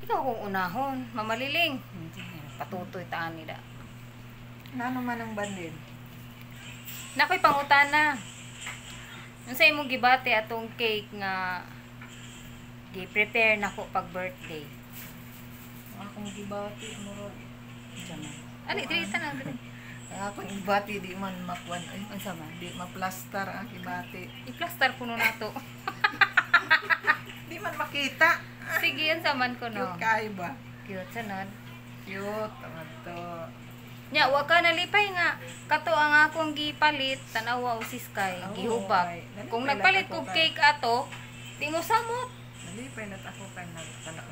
Ikaw kung unahon, mamaliling. Patutoy taan nila. Nano man ang bandin? Nakoy pangutana. Unsa imong gibati atong cake nga gi-prepare nako pag birthday? Ang akong gibati murag. Ani diri tanan diri. Ang akong gibati di man makuan ay. Unsa man? Di maplastar ang gibati. I-plaster kuno nato. Di man makita. Sige, unsa man kuno. Cute kaayo ba? Cute sunod. Cute man to. Nya wa ka nalipay nga kato ang akong gipalit, tan-awa o si Sky, Oo, gihubag. kay- nalipay Kung lang nagpalit ako kog kay- cake ato, di mo samot. Nalipay na ako kay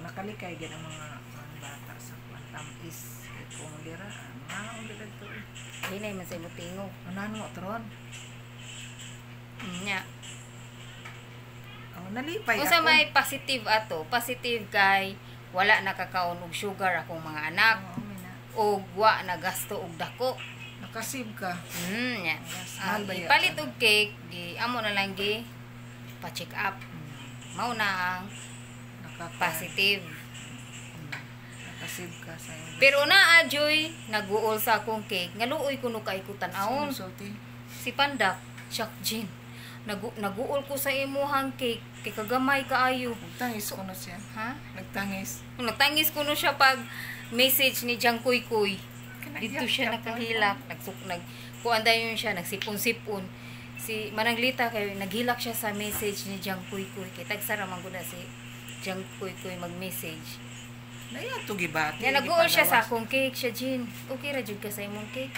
nakalikay gid ang mga ang bata sa kuan tamis. Kay kung dira, mga dira to eh. Hinay man sa imong tingog. Unahan mo tron. Nya. Oh, nalipay Unsa ako. may positive ato? Positive kay wala nakakaon og sugar akong mga anak Oo, may na. og wa nagasto og dako. Nakasib ka. Nya. Yes, mahal Ang ba yun? ipalit og cake, gi amo na lang gi pa-check up. Mao na ang positive. Nakasib ka sa iyong. Pero naa joy naguol sa akong cake, nga luoy kuno kay ko tan-awon. Sulti. Si Pandak, Chuck Jean. Naguol ko sa imuhang cake kay kagamay kaayo. Nagtangis ko na siya. Ha? Nagtangis. Nagtangis kuno siya pag message ni Jang Kuy Kuy. Dito siya Kanagyak ka pa. nakahilak, nagsuk nag kuan dayon siya, nagsipon-sipon. Si Mananglita kay naghilak siya sa message ni Jang Kuy Kuy kay tagsara man gud na si Jang Kuy Kuy mag-message. Naya to gibati. Nya naguol siya sa akong cake siya, Jean. Okay ra jud ka sa imong cake.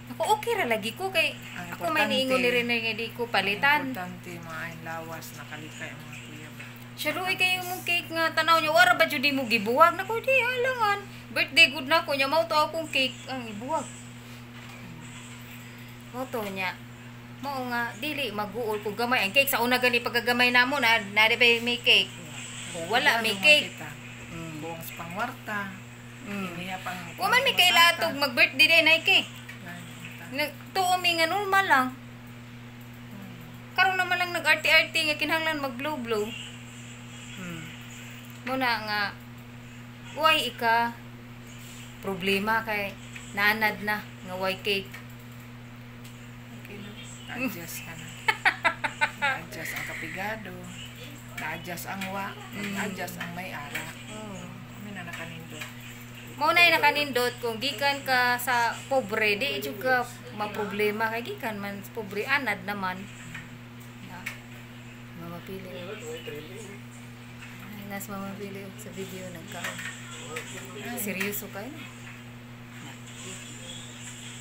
Ako okay ra lagi ko kay Ang ako may importante- niingon ni Rene nga di ko palitan. Importante mga ay lawas nakalikay ang mga kuya ba. Siya luoy kayo mong cake nga tanaw niya wara ba jud di mo gibuwag nako di alangan. Birthday good na ko niya mao to akong cake ang ibuwag. Mao to niya. Mao nga dili maguol ko gamay ang cake sa una gani pagkagamay namo na na di ba may cake. Kung wala may Sigurado man cake. kita. Buong sa pangwarta. Iniya pang Wa man may kailatog mag birthday day na cake. Nagtuo mi nga normal lang. Karon naman lang nag-arte-arte nga kinahanglan mag-blow-blow. Muna nga way ika problema kay naanad na nga way cake. Okay, no? Na-adjust ka na. Na-adjust ang kapigado. Na-adjust ang wa. Na-adjust ang may ara. Kami na nakanindot. Mao na nakanindot kung gikan ka sa pobre di jud ka maproblema kay gikan man sa pobre anad naman. Na. Mama Pili. Ay, nas Mama Pili oh, sa video nagkaon. Seryoso kayo na.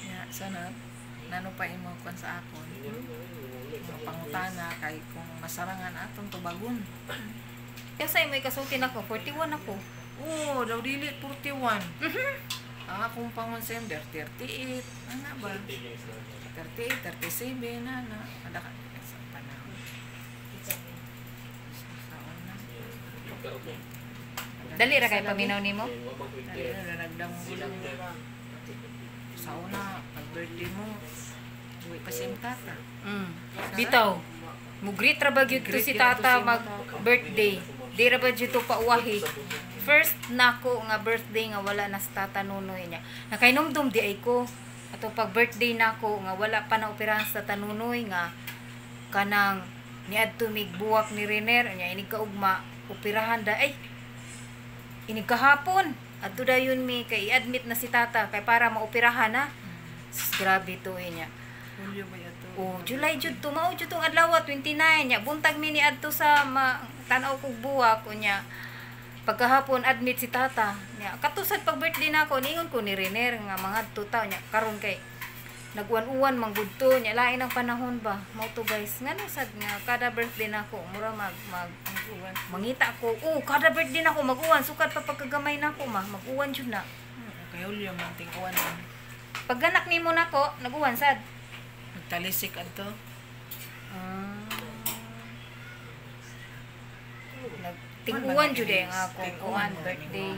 Ya, sana nano pa imo kon sa akon. Mga pangutana kay kung masarangan atong tubagon. Kaya sa imo ikasulti nako 41 ako. Oh, daw dili 41. Ang akong pangon sa der 38. Ana ba? 38, 37 na na. Ada ka sa panahon. Sa una. Dali ra kay paminaw nimo. Dali ra nagdamo lang. Sa una, pag birthday mo, uwi pa si tata. Bitaw. Mugreet ra ba gyud to Mugreet si gyud to tata si mag tata. birthday. Di ra ba gyud to pauwahi. First nako nga birthday nga wala na si tata Nunoy niya. Nakainomdom di ay ko. Ato pag birthday nako nga wala pa na operahan sa tata Nunoy nga kanang niadto mig buwak ni Renner nya inig kaugma operahan da ay inig kahapon adto dayon mi kay i-admit na si tata kay para maoperahan na. Sus, grabe to eh niya. Hulyo ba yato? Oh, July jud to mao jud tong adlaw 29 nya buntag mi ni adto sa tan-aw kog buwak unya. Pagkahapon admit si tata. Nya katusad pag birthday nako niingon ko ni Renner nga mangadto ta nya karon kay naguan-uwan man gud to nya lain ang panahon ba. Mao to guys ngano sad nga kada birthday nako mura mag mag Mag-uwan. mangita ko. Oh, kada birthday nako mag-uwan sukad pa pagkagamay nako ma mag-uwan jud na. Kay Hulyo man ting uwan man. Pagganak nimo nako nag-uwan sad. Nagtalisik adto. Ah. Nagtinguan jud eh ang akong kuan birthday.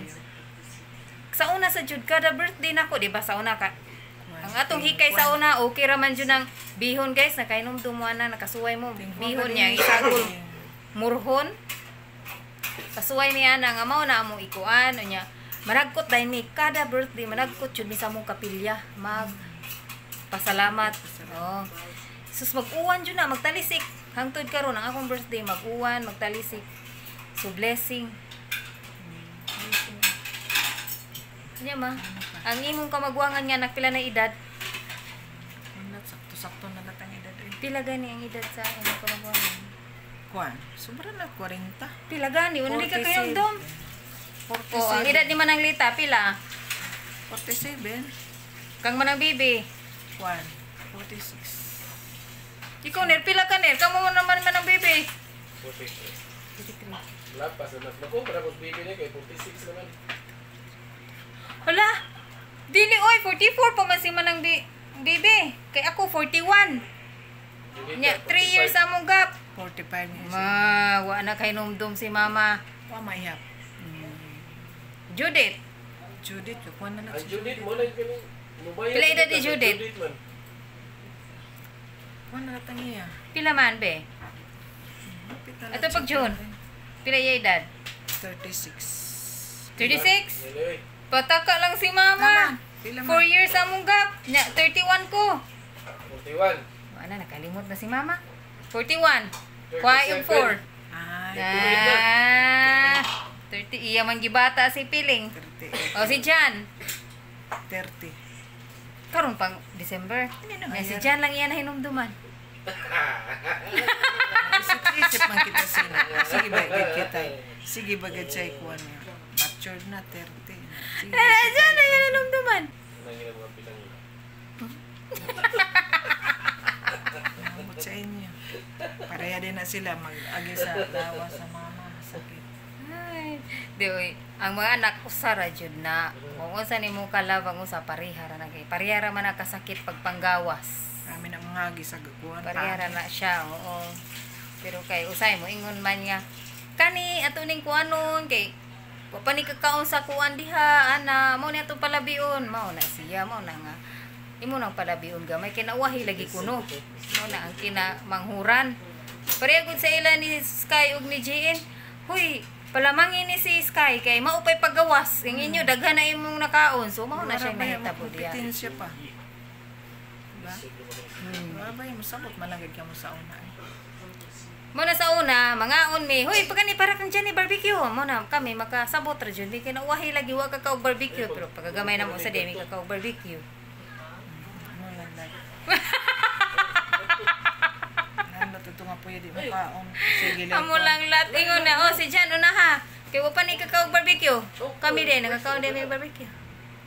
Sa una sa jud kada birthday nako, di ba sa una ka ang atong hikay sa una okay ra man jud ang bihon guys, nakainom dumuan na nakasuway mo bihon niya isagol murhon. Pasuway mi ana nga mao na among ikuan unya. Managkot dahil mi kada birthday, managkot jud mi sa among kapilya mag pasalamat. Oh. Sus, mag-uwan jud na, magtalisik. Hangtod karon ang akong birthday, mag-uwan, magtalisik. So blessing. Nya ma, ang imong kamagwangan nga nagpila na edad? Wala, sakto-sakto na latang edad eh. Pila gani ang edad sa imong kamagwangan? Kuan, sobra na 40. Pila gani? Wala ka kayong dom. 47. Oh, ang edad ni Manang Lita, pila? 47. Kang Manang Bibi. Kuan, 46. Ikaw, Ner, pila ka, Ner? Kamo mo naman Manang Bibi. 43. Lapas na mas. Naku, para kung bibi niya kay 46 naman. Hala, dili oy, 44 pa man si Manang Bibi. Kay ako 41. Nya, 3 years among gap. 45 niya siya. Ma, wa na kay numdum si mama. Wa maihap. Judith. Judith, kuan na lang Ang si Judith mo na yung kami. Mubayad Pila edad ni sa Judith? Judith man. Kuan na latang iya. Pila man be? Hapit na Ato lang pag siya. June. Pila iya edad? 36. 36? Nila, oy. Pataka lang si mama. Tama. Pila 4 man? years among gap. Nya, 31 ko. 41. Wala, nakalimot na si mama. 41. Kuha yung 4. Ay, Ah, 30. Iya man gibata si Piling. 38. O si Jan. 30. Karon pang December. Hindi na Na si higher. Jan lang iya na hinumduman. Isip-isip man kita sina. Sige ba, gad kita. Sige ba, gad siya ikuan niya. Matured na, 30. Sige, Eh, Jan lang iya hinumduman. Nangin ang mga pilang. Nabot sa inyo. Pareha din na sila mag-agi sa lawa sa mama. Masakit. Ay, di oy, ang mga anak usa ra jud na. Kung unsa nimo kalab ang usa, pareha ra na kay. Pareha ra man nakasakit pagpanggawas. Kami na mga agi sa gakuan. Pareha ra na siya, oo. Pero kay usay mo ingon man niya, kani ato ning kuanon kay wa pa ni kakaon sa kuan diha ana, mao ni atong palabion, mao na siya, mao na nga imo nang palabion gamay kay nauwahi lagi kuno. Mao na ang kinamanghuran. Pareha gud sa ila ni Sky ug ni JN. Huy, palamangin ni si Sky kay mao pay paggawas. Ang inyo daghan na imong nakaon. So mao na siya nahitabo diha. Kompetensya pa. Diba? Diba ba yung masabot malagad ka mo sa una eh. Mo na sa una, mangaon mi. Hoy, pagani para kang dyan ni barbecue. Mo na kami makasabot ra jud mi kay nauwahi lagi wa ka kaog barbecue, pero pagagamay na mo sa di mi kakaog barbecue. Ano lang like. Nandot ito nga po yun, di makaon. Sige lang. Amo lang lat ingon na, oh si Jan una ha. Kay wa pa ni kakaog barbecue. Kami din nagakaon din mi barbecue.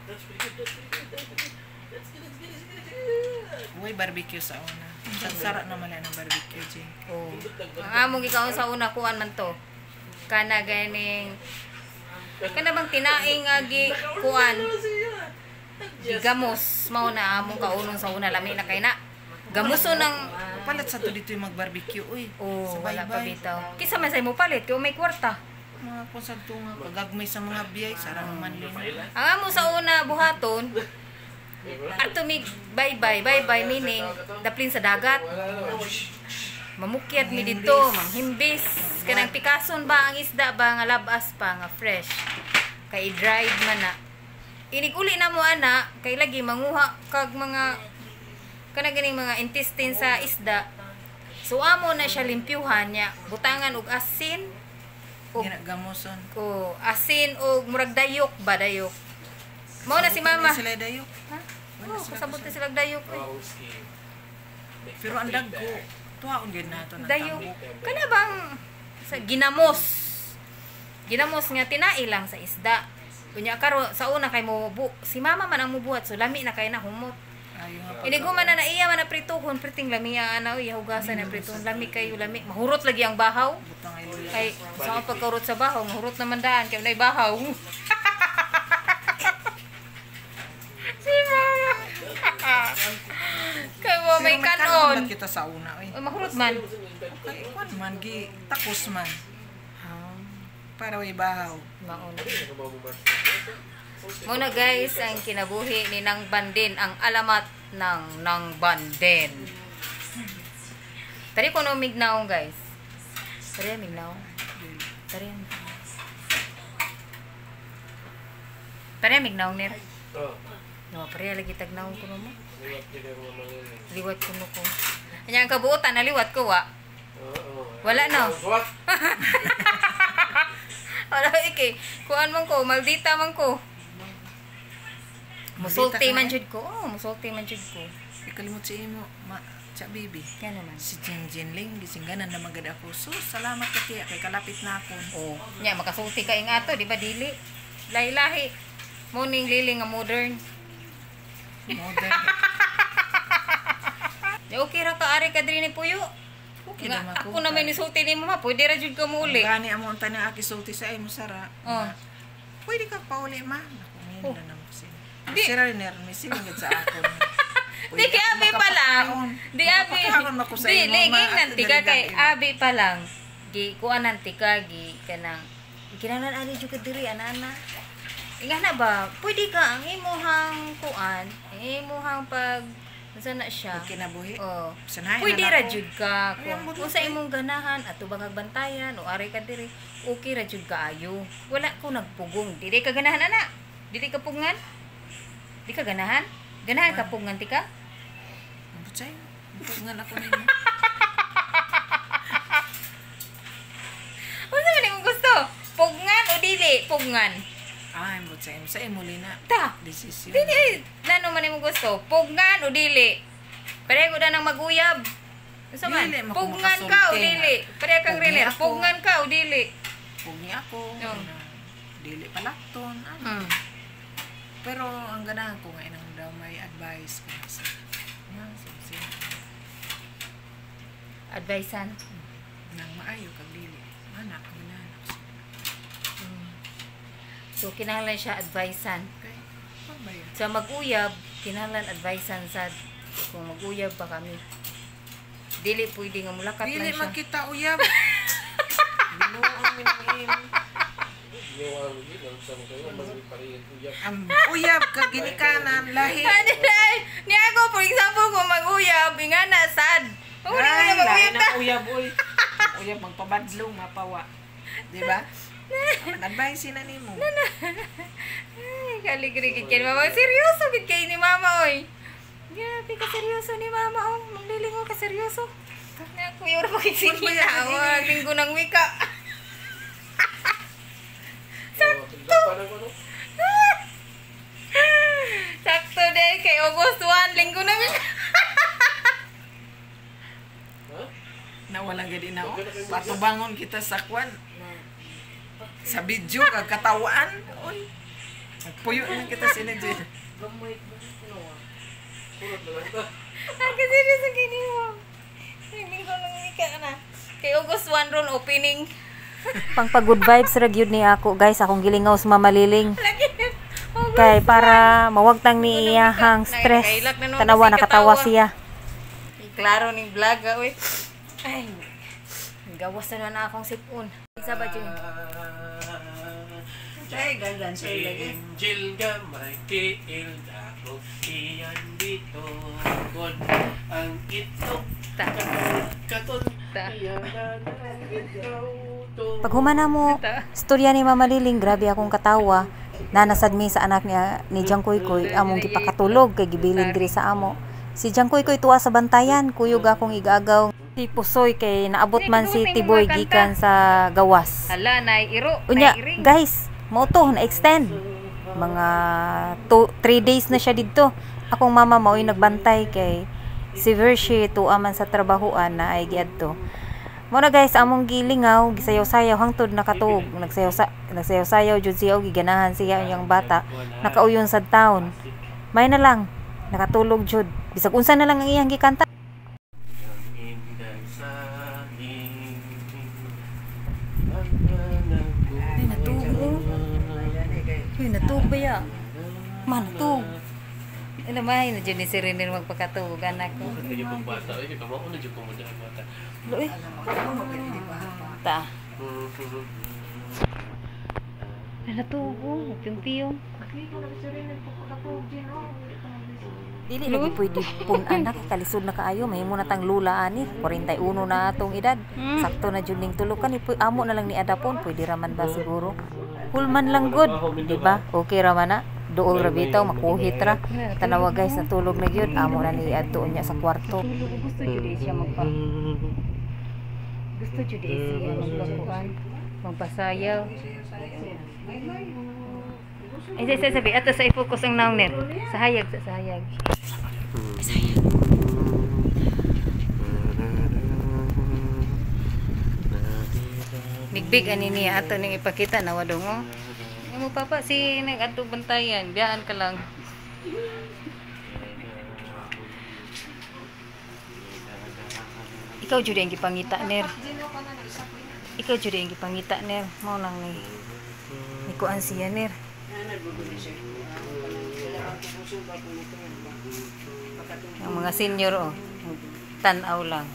That's pretty good. That's pretty good. That's pretty good. That's good. That's good. That's good. Uy, barbecue sa una. Sara naman lang ng barbecue, Jing. Oh. Ang among gikaon sa una, kuan man to. Kana ganing kana bang tinaing nga gi kuan, gamos, mao na among kaunon sa una, lami na kay na. Gamuso ng Palit sa to dito yung mag-barbecue, uy. Oh, sa wala pa baybay. bitaw. Kisa man sa imo palit kay may kwarta. Mga kung sa tunga, pagagmay sa mga biyay, sara man din. Ang amo sa una buhaton, ato mig bye bye bye bye, meaning daplin sa dagat. Mamukyat mi dito, manghimbis. Kanang pikason ba ang isda ba nga labas pa nga fresh. Kay dried man na. Inig uli na mo ana kay lagi manguha kag mga kana ganing mga intestine sa isda. So amo na siya limpyuhan niya, butangan og asin og Ginagamoson. o asin og murag dayok ba, dayok. Mao na si mama. Sila dayok. Ha? Oh, kasabot na sila dayok oy. Pero ang dagko, tuwaon gyud nato ng Dayok. tambok. Kana bang sa ginamos. Ginamos nga tinai lang sa isda. Unya karo sa una kay mo bu, si mama man ang mubuhat, so lami na kay na humot. Ayo nga Ini man na na iya man na prituhon, priting lami ana oy, hugasan na prituhon, lami kayo lami. Mahurot lagi ang bahaw. Butang ay luya. Kay sa akong pagkarot sa bahaw, mahurot naman daan kay unay bahaw. Si mama. Kay mo may Pero kanon. man kita sa una oy. Oy, mahurot man. Kay kuan man gi takos man para way bahaw. Mauna. Muna guys, ang kinabuhi ni Nang Bandin, ang alamat ng Nang Bandin. Tari ko no mignaw guys. Tari mignaw. Tari. Pare mignaong nir. Oh. No, pare lagi tagnaong kuno mo. Liwat din ang mga maliling. Liwat kuno ko. Anya ang kabuotan naliwat ko wa. Oo. Wala, no? What? Wala iki. Kuan man ko, maldita man ko. Musulti man jud ko. Oh, musulti man jud ko. Ikalimot sa imo, ma, sa baby. Yan naman. Si Jin Jin Ling, gisingganan na magad ako. So, salamat ka tiya, kay kalapit na ako. Oh, nya makasulti ka ingato, di ba dili? Lahi-lahi. Morning lili nga modern. Modern. Ya okay ra ka ari ka diri ni Puyo. Okay Nga, naman ako na may nisulti nimo ma, pwede ra jud ka muuli. Gani amo ang tanang aki sulti sa imo sara. Oh. Na, pwede ka pauli ma. Naku, ngayon Oh. na naman kasi. Di- Sira rin mi silingid sa akon. Di kay abi pa lang. Di abi. Makapakaon ako sa Di imo, ma. liging nan tika kay Dali-dali. abi pa lang. Gi kuan nan tika gi kanang kinahanglan ari jud ka diri ana-ana. Ingana ba, pwede ka ang imuhang kuan, ang imuhang pag unsa na siya? Kinabuhi. Oh. Sanahin Pwede na ra nako. jud ka Ay, ang kung budot, unsa eh. imong ganahan ato bang bantayan o ari ka diri, okay ra jud kaayo. Wala ko nagpugong. Dili ka ganahan ana. Dili ka pugngan. Di ka ganahan? Ganahan ka pugngan ti ka? Ang butay. Pugngan ako nimo. Unsa man imong gusto? Pugngan o dili? Pugngan. Ay, ang butay. Sa imo lina. Ta. Desisyon. Dili ay nano man imong gusto? Pugngan o dili? Pareho na nang maguyab. Unsa man? Dili, mako Pugngan ka o makasulti. dili? Pareho kang Pugni riner. ako. Pugngan ka o dili? Pugni ako. Oh. Na, dili palakton. Ano. Pero ang ganahan ko nga inang daw may advice ko sa na sa Advicean. nang maayo kag dili. Anak, ang ganahan ako sa So kinahanglan siya advicean. Okay. Pambayan. Sa mag-uyab, kinahanglan advicean sad kung mag-uyab pa kami. Dili pwede nga mulakat Dili lang siya. magkita uyab. Binuang minangin. Ginawa ang ginawa sa mga kayo. Magpaparingin uyab. Ang uyab kag ginikanan lahi. Ano na, ni ako, for example, kung mag-uyab, ingana, sad. Kung na Ay, lahi mag-uyab ng ka. uyab oy. Ang uyab magpabadlong mapawa. Di ba? Ang advice na nimo. Ay, kaligri gid kay ni mama. Seryoso gid kay ni mama, oy. Grabe ka seryoso ni mama, oh. Maglilingo ka seryoso. Na kuya ora pagsigina, oh. Linggo ng wika. Sakto! Sakto din kay August 1, linggo ng wika. Ha? Nawala gid na oh. Patubangon kita sa kwan. Sa video kag katawaan. Oy. Puyo na kita sila dyan. Kurot na lang ta. Ah, kasi seryoso kay ni mama. Linggo ng wika na. Kay August 1 ron opening. Pangpa good vibes ra gyud ni ako guys, akong gilingaw sa Mama Liling. Lagi. August Kay para mawagtang ni iyahang stress. Nakailak na nun Tanawa kasi nakatawa katawa. siya. Klaro ning vlog, ah, uy. Ay, gawas na naman akong sipon. Isa ba dyan? Ay, gandan siya lagi. Angel gamay tiil dako iyan dito kon ang itlog Ta. katon Ta. iyan na ikaw to. Pag human na mo, storya ni Mama Liling, grabe akong katawa. Nanasad mi sa anak niya ni Jang Kuy Kuy, among gipakatulog kay gibilin diri sa amo. Si Jang Kuy Kuy tuwa sa bantayan, kuyog akong igagaw. Si Pusoy kay naabot man si Tiboy gikan sa gawas. Hala, naiiro. Unya, naiiring. guys, mao to na-extend. Mga 2 3 days na siya didto. Akong mama mao'y nagbantay kay si Vershi tuwa man sa trabahoan na ay giadto. Mao na guys, among gilingaw, gisayaw-sayaw hangtod nakatuog. Nagsayaw-sayaw jud siya og giganahan siya iyang bata. Nakauyon sa town. May na lang, nakatulog jud. Bisag unsa na lang ang iyang gikanta. Ang inday saging Ay, natuog. Uy, natuog ba ya? Ma, natuog. Ano may na dyan ni si Renel magpakatuog, anak ko. Kaya pang bata, ay kamao na jud ko mo dyan bata. Uy, ta. Ay, natuog, oh. Piyong-piyong. Dili lagi pwede pun-an na kay kalisod na kaayo, mahimo na tang lula ani, 41 na atong edad. Sakto na jud ning tulog kani, amo na lang ni adapon, pwede ra man ba siguro. Hulman lang good, di ba? Okay ra man na. Duol ra bitaw, makuhit ra. Tanawa guys, natulog na gyud. Amo na ni adto niya sa kwarto. Gusto jud siya magpa Gusto jud siya magpakuan, magpasayaw. Ay, sa sabi ato sa i-focus ang naong ner. Sa hayag sa hayag. Bigbig ani niya ato ning ipakita na wadong oh. Imo papa si nag-adto bantayan, biyaan ka lang. Ikaw jud ang gipangita ner. Ikaw jud ang gipangita ner. Mao nang ni ni kuan siya ner. Ang mga senior oh, tan-aw lang.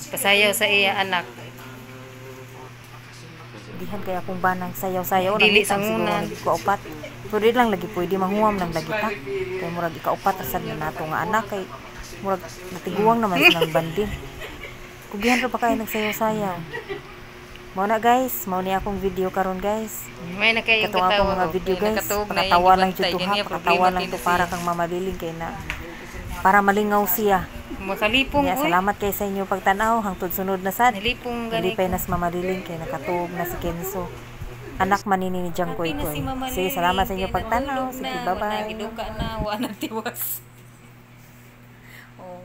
Pasayaw sa iya anak. Dihan kay akong banang sayaw-sayaw Dili lang siguro sangunan. lagi kaupat. Pero di lang lagi pwede mahuwam lang lagi ta. Kay murag ikaupat ra sad na nato nga anak kay murag natiguang naman silang banding. Kugihan ra pa kayo nagsayaw-sayaw. Mao na guys, mao ni akong video karon guys. May na kayong Katong akong katawa mga oh. video May guys, nakatuog na pakatawa iyang lang jud gibantay. to ha, Ganyan, pakatawa problema lang to kini para siya. kang mamaliling kay na para malingaw siya. Makalipong Nya, oy. salamat kay sa inyo pagtan-aw hangtod sunod na sad. Nalipong gani. Nalipay nas mamaliling kay nakatuog na si Kenzo. Anak manini ni Jang Happy Koy na Koy. si Mama Sige, Liling, salamat sa inyo kay pagtanaw. natulog Sige, na, bye-bye. wala giduka na, wala na tiwas. Oh.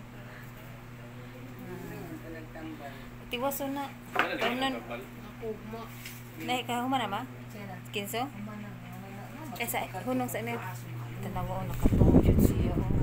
Tiwas na. Kaunan. Nay, ka human na ma? Kinso? Eh, sa, hunong sa inyo. Tanawa, oh, nakatuog jud siya. Oh.